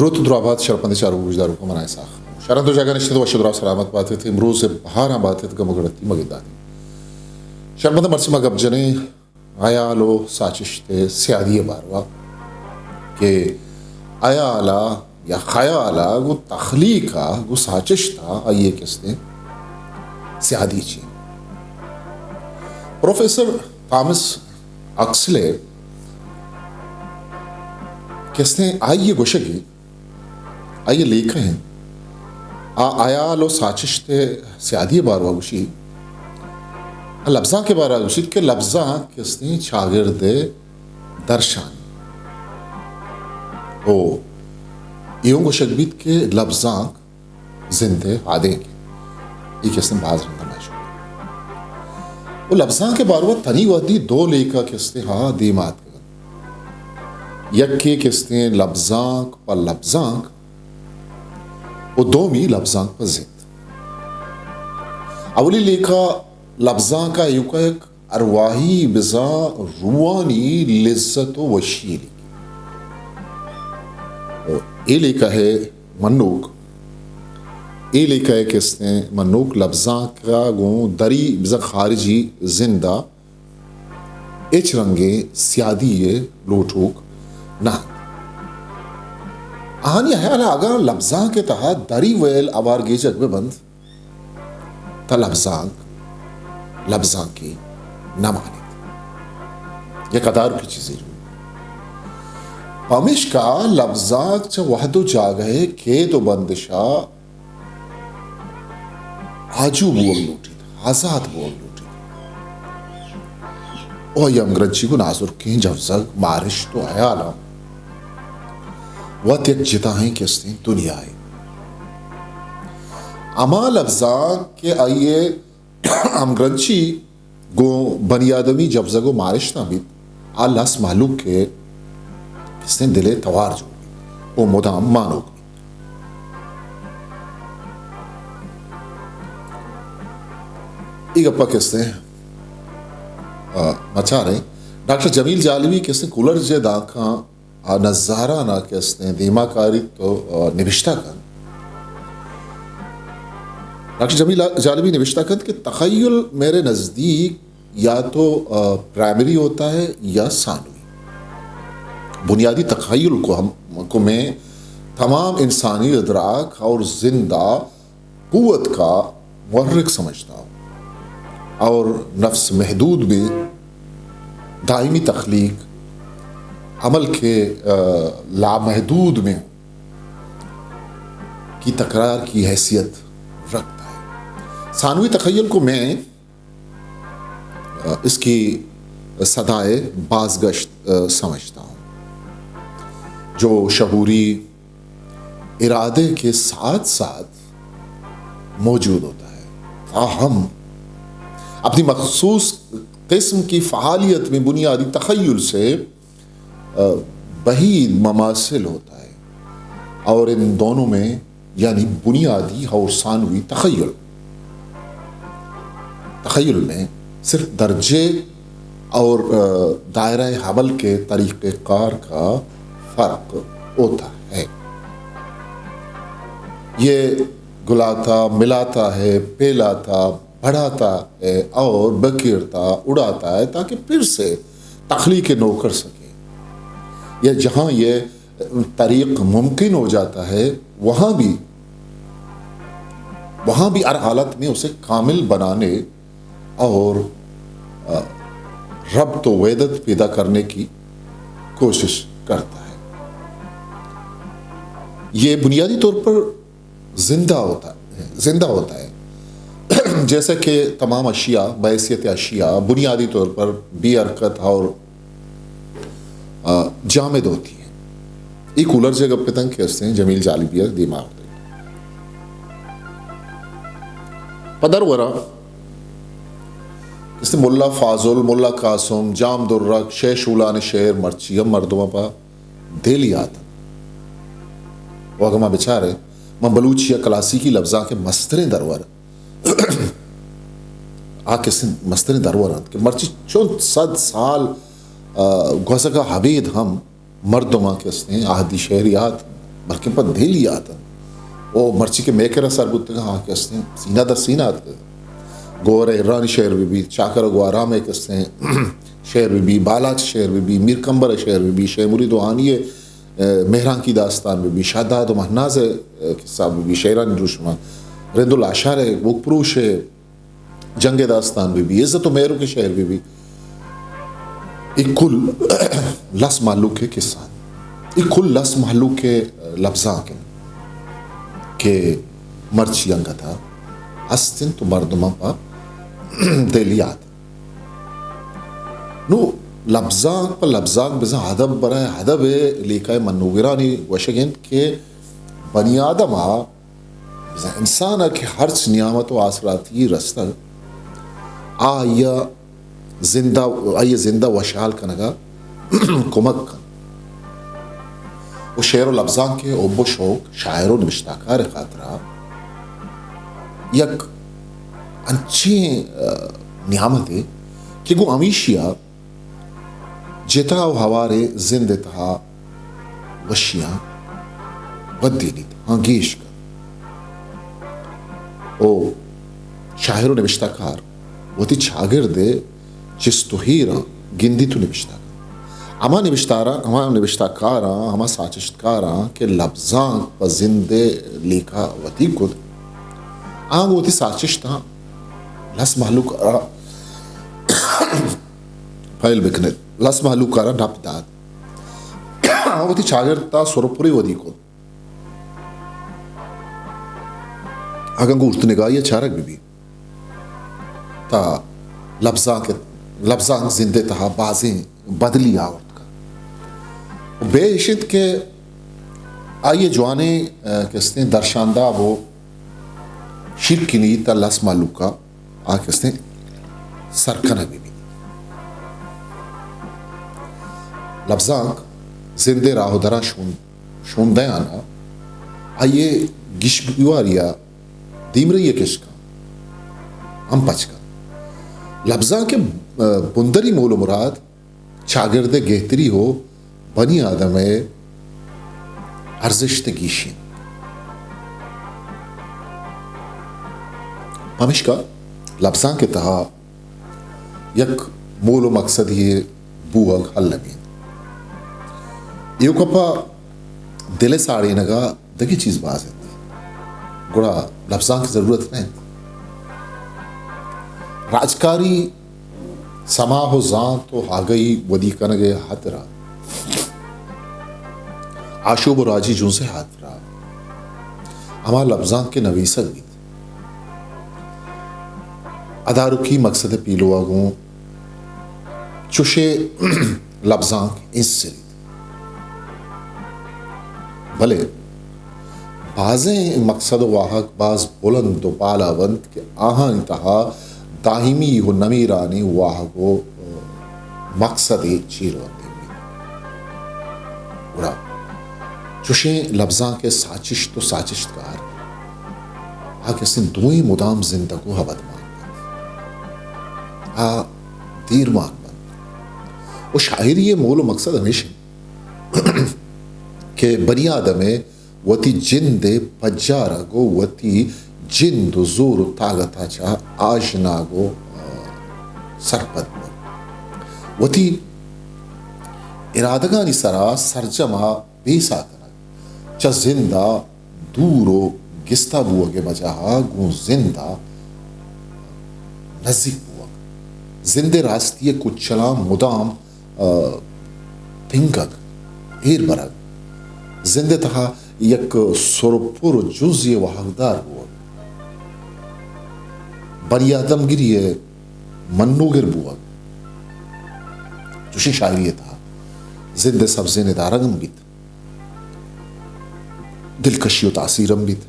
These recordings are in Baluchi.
دروت ءُ دراہ بات شرپندیں چاروک ءُ گوشداروکاں، من آں اسحاق۔ شرپند ءُ جاگہ نشتگ ءُ وش ءُ دراہ سلامت بات ات۔ امروز ءِ بہاراں بات ات، گم ءُ گڑتی مہ گندات۔ شرپند، مرچی ما گپ جنیں ہیال ءُ ساچشت ءِ سیادی ءِ باروا کہ ہیال ءَ یا خیال ءَ گوں تخلیق ءَ گوں ساچشت ءَ آئی ءِ کستیں سیادی چی۔ پروفیسر تھامس ہکسلے کستیں آئی ءِ گوشگی، آئی ءِ لیکہ انت۔ آ ہیال ءُ ساچشت ءِ سیادی ءِ باروا گوشی، آ لبزانک ءِ باروا گوشیت کہ لبزانک کستیں چاگرد ءِ درشانی۔ او ایوں گوشگ بیت کہ لبزانک زند ءِ آدینک انت۔ اے کستیں باز رنگ ءَ ماشو۔ او لبزانک ءِ باروا تنی وہدی دو لیکہ کستیں ہا دیما اتکگ انت۔ یکے کستیں لبزانک پہ لبزانک ءُ دومی لبزانک پہ زند۔ اولی لیکہ لبزانک ءَ ایوکا یک ارواہی بزاں روحانی لذت ءُ وشی لیکہ۔ ءُ اے لیکہ ءِ منوک، اے لیکہ ءِ کستیں منوک لبزانک ءَ گوں دری بزاں خارجی زند ءَ ہچ رنگیں سیادی ءِ لوٹوک نہ انت۔ آہانی ہیال ءَ اگاں لبزانک ءِ تہا دری ویل ہوار گیجگ بہ بنت، تہ لبزانک لبزانکے نہ مانیت، یک ادارکی چیزے جو۔ پمیشکا لبزانک چہ وہد ءُ جاگہ ءِ کید ءُ بندش ءَ آجو بوگ لوٹیت، آزات بوگ لوٹیت۔ ءُ آئی ہمگرنچی گوں نازرکیں جوزگ، مارشت ءُ ہیالاں وت یک جتائیں کستیں دنیائے۔ ہما لبزانک کہ آئی ءِ ہمگرنچی گوں بنی آدمی جوزگ ءُ مارشتاں بیت، آ لس مہلوک ءِ کستیں دل ءِ توار جوڑ بیت ءُ مدام مانوک بیت۔ اے گپ ءَ کستیں، آ، مچاریں۔ ڈاکٹر جمیل جالبی کستیں کولرج ءِ دانکاں آ نظاران ءَ کستیں دیما کاریت ءُ، آ، نبشتہ کنت۔ ڈاکٹر جمیل جالبی نبشتہ کنت کہ تخیل میرے نزدیک یا تو، آ، پرائمری ہوتا ہے یا ثانوی۔ بنیادی تخیل کو ہم، کو میں تمام انسانی ادراک اور زندہ قوت کا محرک سمجھتا ہوں اور نفس محدود بھی دائمی تخلیق عمل کے، آ، لامحدود میں کی تکرار کی حیثیت رکھتا ہے۔ ثانوی تخیل کو میں اس کی صدائے بازگشت، آ، سمجھتا ہوں، جو شعوری ارادے کے ساتھ ساتھ موجود ہوتا ہے، تاہم اپنی مخصوص قسم کی فعالیت میں بنیادی تخیل سے، آ، بعید مماثل ہوتا ہے اور ان دونوں میں یعنی بنیادی اور ثانوی تخیل۔ تخیل میں صرف درجے اور، آ، دائرہ حمل کے طریقہ کار کا فرق ہوتا ہے۔ یہ گلاتا، ملاتا ہے، پھیلاتا، بڑھاتا ہے اور بکھیرتا، اڑاتا ہے تاکہ پھر سے تخلیق نو کر سکے۔ یا جہاں یہ طریق ممکن ہو جاتا ہے، وہاں بھی، وہاں بھی ہر حالت میں اسے کامل بنانے اور، آ، ربط و وحدت پیدا کرنے کی کوشش کرتا ہے۔ یہ بنیادی طور پر زندہ ہوتا ہے، زندہ ہوتا ہے۔ جیسا کہ تمام اشیاء، بحیثیت اشیاء، بنیادی طور پر بے حرکت اور، آ، جامد ہوتی ہیں۔ اے کولرج ءِ گپ اتنت کہ استیں جمیل جالبی ءَ دیما آورتگ۔ پہ درور ءَ استیں ملا فاضل، ملا قاسم، جام درک، شے شولان ءِ شعر مرچی ہم مردماں پہ دل یات انت۔ و اگاں ما بچاریں، من بلوچی ءِ کلاسیکی لبزانک ءِ مستریں درور، آ کسیں مستریں درور انت کہ مرچی چنت صد سال، آ، گوزگ ءَ ابید ہم مردماں کہ استیں آہدی شعر یات انت۔ بلکیں پہ دل یات انت۔ او مرچی کہ مئے کرا سر بوتگ، آ کہ استیں سینہ در سینہ اتکگ۔ گوہر ء ہرانی شعر بہ بیت، چاکر ء گوہرام ء کہ استیں شعر بہ بیت، بالاچ ء شعر بہ بیت، میر کمبر ء شعر بہ بیت، شے مرید و ہانی ء، ء، مہرانکی داستان بہ بیت، شہداد و مہناز ء، ء، قصہ بہ بیت، شعرانی دروشم ء، رند و لاشار ء گوک پروش ء جنگ ء داستان بہ بیت، عزت و مہروک ء شعر بہ بیت، اے کل لس مہلوک ء قصہ انت۔ اے کل لس مہلوک ء لبزانک انت کہ مرچی انگت ء است انت و مردماں پہ دل یات۔ نوں لبزانک پہ لبزانک بزاں ادب برائے ادب ء لیکہ ء منوگرانی گوشگ انت کہ بنی آدم ء بزاں انسان ء کہ ہرچ نیامت و آسراتی رستگ، آ آئی ء زند ء، آئی ء زند ء وشحال کنگ ء کمک کنت۔ و شعر و لبزانک ء حب و شوق شاعر و نبشتہ کار ء خاطرا یک انچیں، ء، نیامتے کہ گوں ہمیشی ء جتا و ہواریں زند ء تہا وشیاں ودینیت، ہاں گیش کنت۔ او شاعر و نبشتہ کار وتی چاگرد ء چست و ہیراں گندیت و نبشتہ کنت۔ ہما نبشتاراں، ہما نبشتہ کاراں، ہما ساچشتکاراں کہ لبزانک پہ زند ء لیکہ وتی کت، آں گوں وتی ساچشتاں لس مہلوک ء را پہل بکنیت، لس مہلوک ء را نپ دات۔ آں وتی چاگرد تا سر و پرے ودی کت۔ اگاں گوں ارتنگاہی ء چارگ بہ بیت، تا لبزانک، لبزانک زند ء تہا بازیں بدلی آورت کن۔ و بے اش انت کہ آئی ء جوانیں، ء، کستیں درشانداب و شیرکنی تا لس مہلوک ء آ کستیں سر کنگ بہ بیت۔ لبزانک زند ء راہ و دراں شون، شون دیان ء آئی ء گیش گیواری ء دیمرئی ء کشکاں ہم پچ کنت۔ لبزانک ء بندری مول و مراد چاگرد ء گہتری و بنی آدم ء ارزشت ء گیشی انت۔ پمیشکا لبزانک ء تہا یک مول و مقصدی بوہگ ہلمی انت۔ ایوکا پہ دل ء ساڑینگ ء دگہ چیز باز انت، گڑا لبزانک ضرورت نہ انت۔ راجکاری سماہ و زانت و آگہی ودی کنگ ء ہاترا، آشوب و راجی جنز ء ہاترا ہما لبزانک کہ نویسگ بیت، ادارکی مقصد ء پیلو ء گوں چوشیں لبزانک انسریت۔ بلے بازیں مقصد و واہگ باز بلند و بالاو انت کہ آہانی تہا دائمی و نمیرانیں واہگ و مقصدے چیرونت بیت۔ گڑا چوشیں لبزانک ء ساچشت و ساچشتکار آ کسیں دوئیں مدام زندگ و ابدمان بنت۔ آ دیرمان بنت۔ و شاعری ء مول و مقصد ہمیش انت کہ بنی آدم ء وتی جند ء پجارگ و وتی جند و زور و طاقت ء چہ آژناگ و، آ، سرپد بوگ۔ وتی ارادگانی سرا سرجم ء بیسہ کنگ، چہ زند ء دور و گستا بوگ ء بجاہ ء گوں زند ء نزیک بوگ، زند ء راستی ء کچلاں مدام، آ، پنگگ، ایر برگ، زند ء تہا یک سر و پر و جزے ء واہگدار بوگ، بنی آدمگری ء منوگر بوگ، چوشیں شاعری ء تہا زند ء سبزیں ندارگ ہم بیت۔ دلکشی و تاثیر ہم بیت،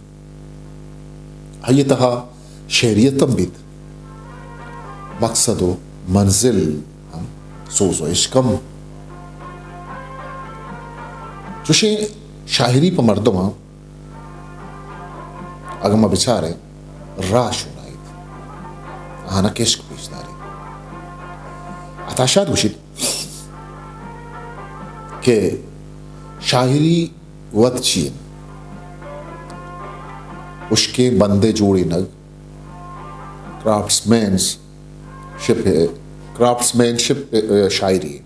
آئی ء تہا شعریت ہم بیت، مقصد و منزل ہم، سوز و عشق ہم۔ چوشیں شاعری پہ مردماں اگاں ما بچاریں، راہ شونائیت، آہانا کشک پیش داریت۔ عطا شاد گوشیت کہ شاعری وت چی انت؟ ہشکیں بندے جوڑینگ، کرافٹس مین شپ، کرافٹس مین شپ شاعری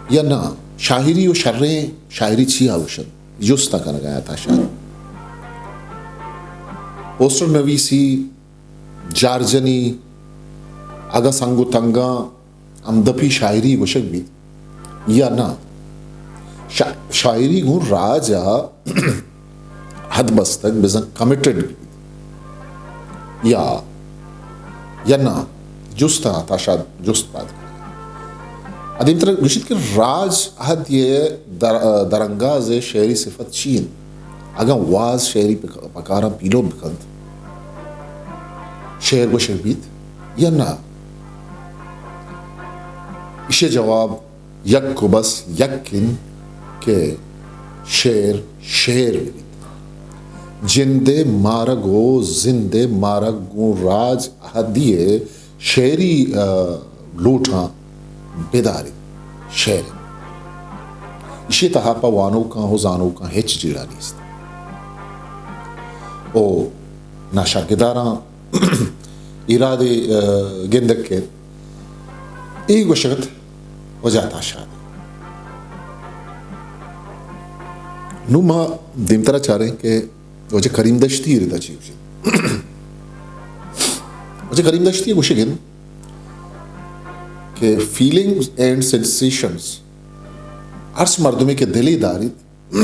یا نہ؟ شاعری و شریں شاعری چیا گوشنت؟ جست ء کنگ ء عطا شاد۔ پوسٹر نویسی، جارجنی، اگاں سنگ و تنگاں ہمدپی شاعری گوشگ بیت یا نہ؟ شا-، شاعری گوں راج ء حد بستگ، بزاں کمیٹڈ بیت یا، یا نہ؟ جست ء عطا شاد جست پاد کنگ۔ ء دیمتر گوشیت کہ راج حد یہ در-، درانگاز ء شعری صفت چی انت؟ اگاں واز شعری پک-، پکاراں پیلو بکنت، شعر گوشگ بیت یا نہ؟ ایشی جواب یک و بس یک انت کہ شعر، شعر بہ بیت۔ جند ء مارگ و زند ء مارگ گوں راج حدی ء شعری، آ، لوٹاں بداریت۔ شعر ایشی تہا پہ وانوکاں و زانوکاں ہچ جیڑہ نیست۔ او ناشرگداراں ایرادے، آ، گندگ کیت۔ اے گوشگ ات واجہ عطا شاد۔ نوں ما دیمترا چاریں کہ واجہ کریم دشتی ء ردا چی گوشیت؟ واجہ کریم دشتی ء گوشگ انت کہ فیلنگز اینڈ سینسیشنز، ہرچ مردمے کہ دلے داریت،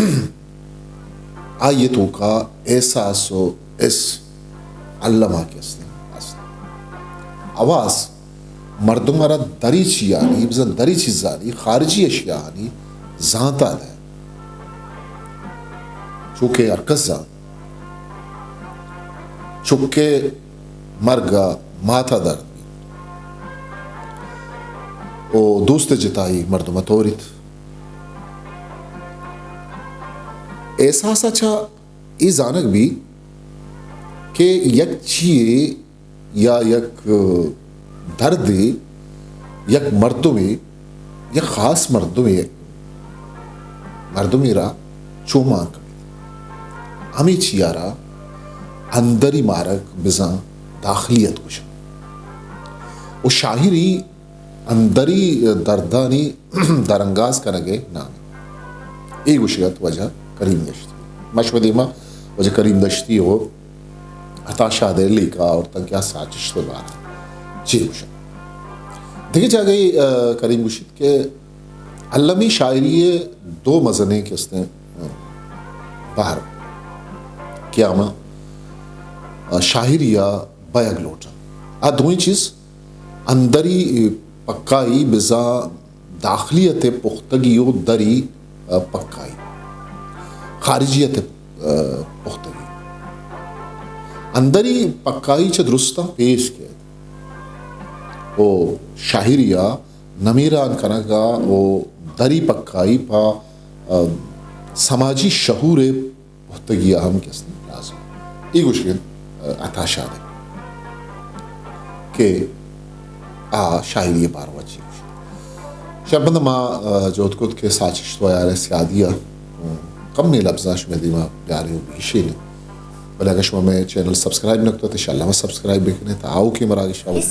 آئی ء توکا احساس و حس الما کہ است، است۔ حواس مردم ء را دری چیانی، بزاں دری چیزانی، خارجی اشیاانی زانتا دئے۔ چوکہ ہر کس زانت، چکے مرگ ء مات ء درد بیت و دوست ء جتائی مردم ء توریت۔ احساس ء چہ اے زانگ بیت کہ یک چیے یا یک دردے یک مردمے، یک خاص مردمے، مردمے را چو مان کنیت، ہمے چیا را اندری مارگ بزاں داخلیت گوشنت۔ و شاعری اندری دردانی درانگاز کنگ ء نام۔ اے گوشگ ات واجہ کریم دشتی۔ ما شمئے دیما واجہ کریم دشتی و عطا شاد ء لیکہ آورتگ کہ آ ساچشت ء بارہ ء چے گوشگ۔ دگہ جاگہے، آ، کریم گوشیت کہ المی شاعری ء دو مزنیں کہ استیں، آ، بہر کہ آ ما، آ، شاعری ء بیگ لوٹاں۔ آ دوئیں چیز اندری پکائی بزاں داخلیت ء پختگی و دری، آ، پکائی، خارجیت ء، آ، پختگی۔ اندری پکائی چہ درستاں پیش کیت و شاعری ء نمیران کنگ ء و دری پکائی پہ، آ، سماجی شعور ء پختگی ء ہم کہ است لازم۔ اے گوشگ انت، آ، عطا شاد ء کہ آ شاعری ء باروا چی گوشت۔ شربند ما، آ، جہد کت کہ ساچشت و یار ء سیادی ء، آ، کمیں لبزاں شمئے دیما بیاریں و بگیشینیں۔ بلے اگاں شما مئے چینل سبسکرائب نہ کتگ، انشاءاللہ ما سبسکرائب بکنیں تا آؤکیں مراگش آؤکیں